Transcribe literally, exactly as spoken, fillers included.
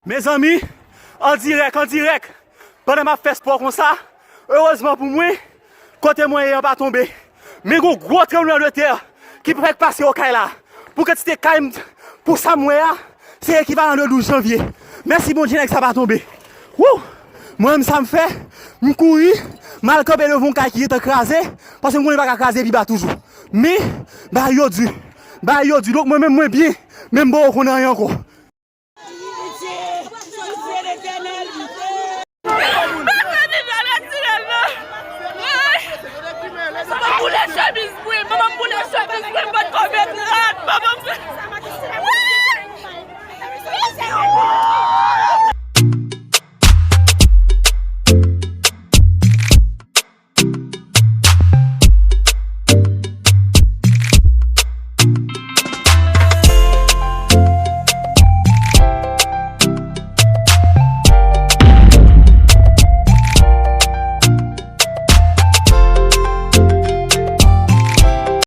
Mezanmi, an dirèk, an dirèk, pandan m ap fè spò konsa, erezman pou mwen, kote mwen ye an pa tonbe. Men gon gwo tranblemanntè ki fèk pase Okay la. Pou kantite kay m, pou sa m wè a, se ekivalan de douz janvye. Mèsi Bondye, nèg sa pa tonbe. Wou! Mwen menm sa m fè, m kouri, m al kanpe devan yon kay ki gentan kraze, paske m konnen li pa ka kraze pi ba toujou. Men, bagay yo di, bagay yo di, donk mwen menm mwen byen, men m poko konn anyen ankò. Papa deja retire l nan. Ay! Manman m boule chemiz mwen, manman m boule chemiz mwen, m potko met rad, manman m.